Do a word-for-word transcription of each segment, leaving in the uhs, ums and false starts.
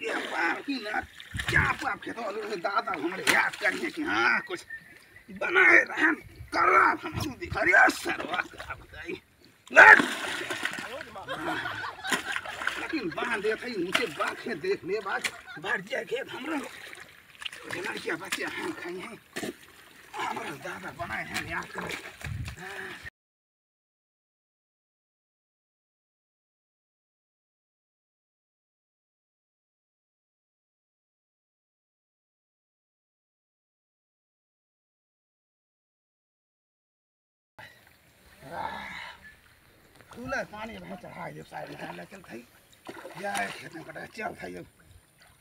ये पार की ना, क्या पाप खेतवा वाले दादा हमरे याद करिए कि हाँ, कुछ बनाए रहन, करा हम दिखा रिया सरवा का बताई। लेकिन बांध देत हई, ऊंचे बाग है, देख ले बाग, बढ़ जाए खेत हमरो। लड़किया बच्चे हम खाई हैं, हमरा दादा बनाए हैं यार। खुला पानी भाई चढ़ा दे साइड में, लेकिन भाई जाए खेत में कटा चल भाई, अब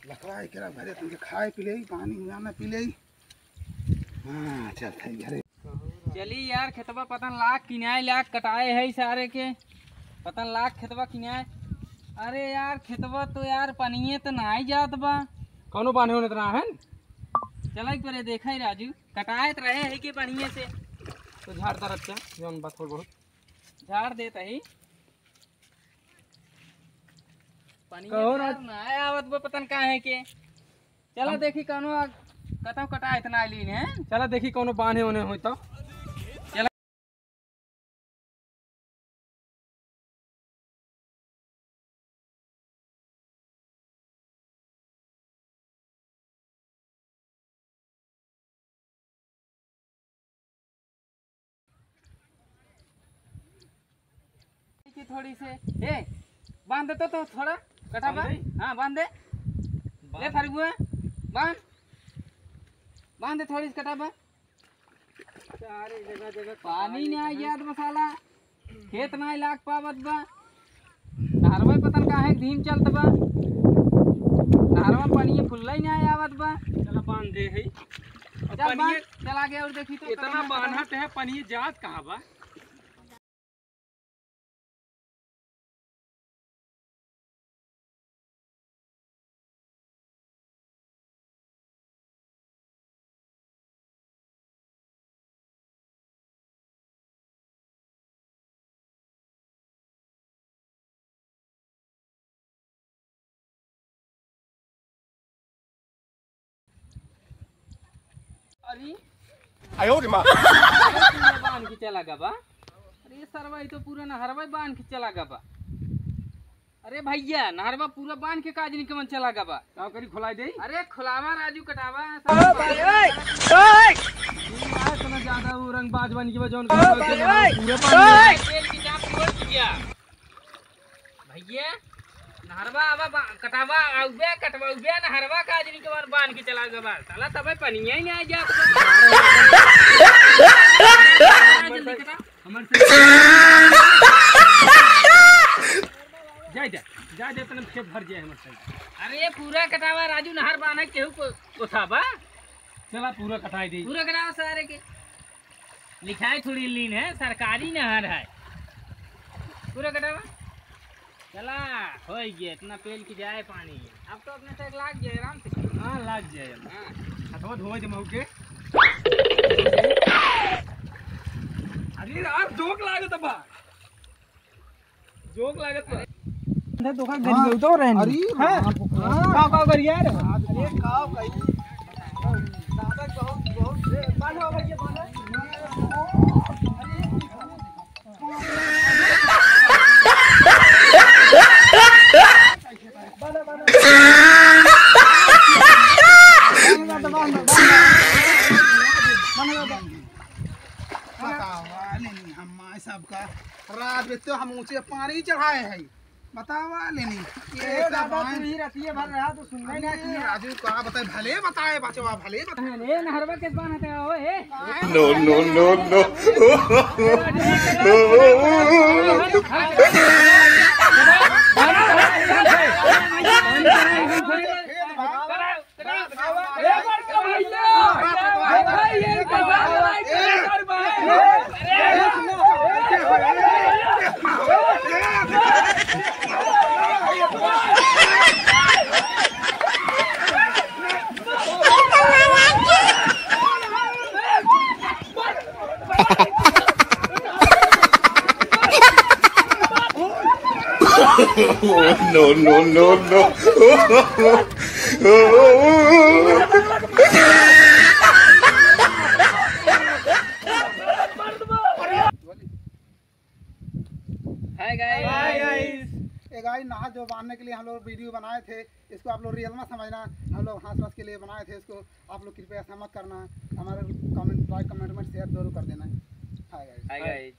लकवाई के घरे तुमके खाए पी ले, पानी हुआ ना पी ले। हाँ, चल, चल, घरे। चली यार, खेतवा पतन लाख किनाए लाख कटाए है सारे के। पतन लाख खेतवा किनाए। अरे यार, खेतवा तो यार पनिये तो नाई जात बा। कौनो बान्हे होने तो ना है। चला एक बार देखा ही राजू, कटाए तो रहे है कि बढ़िया से। तो झाड़ दर अच्छा, जौन बा थोड़ बहुत। झाड़ देत ही। पनिये कहो तो राज- यार नाई आवत बा, पतन काहे के। चला हम देखी कौनो आ-, कतौ कटा इतना लीन है। चला देखी कौनो बान्हे ओन्हे होई तो। चला। की थोड़ी से, ए, बांध दे तो, तो थोड़ा कटा बा। बांध दे? हाँ, बांध दे। बांध। ए, फरगुआ, बांध। बांध दे थोड़ी से कटा बा। सारे जगह जगह पानी कटाई नहीं है। आया बा साला, खेत नहीं लाग पावत बा। नहरवा पतन काहे धीम चलत बा, नहरवा पानी फुल्ला ही नहीं आवत बा। चला बांध दे है। अब चल पानी बांध, चल आगे और देखी तो इतना कितना बान्हत है, पानी जात कहाँ बा? अरे आयो रे माँ। अरे पूरा बांध के चला गबा। अरे सरवा, ई तो पूरा नहरवा बांध के चला गबा। अरे भैया, नहरवा पूरा बांध के काजनी के मन चला गबा। का करी, खुलाई दे? अरे खुलावा राजू, कटावा। ओ भाई, ओए, ओए। इतना ज्यादा वो रंगबाज बन के बा, जौन ओ भाई, ओए, पूरे पानी ओए। तेल की चाप छोड़ दिया। भैया, नहरवा आवा बा-, कटावा आउबे, कटवा उबे, नहरवा काजनी के मन बांध के चला गबा। साला तबे पनिया ही नहीं आ जात बा। जल्दी कटा। हमर से जाए दे, जाए दे, तने खेत भर जाए हमर से। अरे पूरा कटावा राजू, नहर बान्हे केहू को, को था बा? चला पूरा कटाई दे। पूरा कटावा सारे के। लिखाई थोड़ी लीन है, सरकारी नहर है। पूरा कटावा। चला, होइ गया, इतना पेल की जाए पानी। अब तो अपने से लाग जाए आराम से। हाँ, लाग जाए। हाँ। हथवा धोए दे महू के। अरे यार, जोक लागत बा। जोक लागत बा। अंदर धोखा हाँ। गरीब तो रहन। अरे हाँ। बाप रे। का, का करिया रे? अरे का कही? दादा बहुत, बहुत बांधो भैया, बांधो। बतावा लेनी हम सबका रात में तो हम ऊंचे पानी चढ़ाए हैं। बतावा लेनी। ए, दादा, तू ही रतिये भर रहा, तू सुनबे ना किया। राजू, का बताए, भले बताए, बचवा, भले बताए। ए, नहरवा के बांध हटे हो, ए। No, no, no, no। No, no, no, no. हाय गाइस। हाय गाइस। ये गाइस, नहा जो बांधने के लिए हम लोग वीडियो बनाए थे, इसको आप लोग रियल मत समझना, हम लोग हंस हंस के लिए बनाए थे इसको। आप लोग कृपया ऐसा मत करना। हमारे कमेंट, लाइक, कमेंट में शेयर जरूर कर देना। हाय गाइस। हाय गाइस।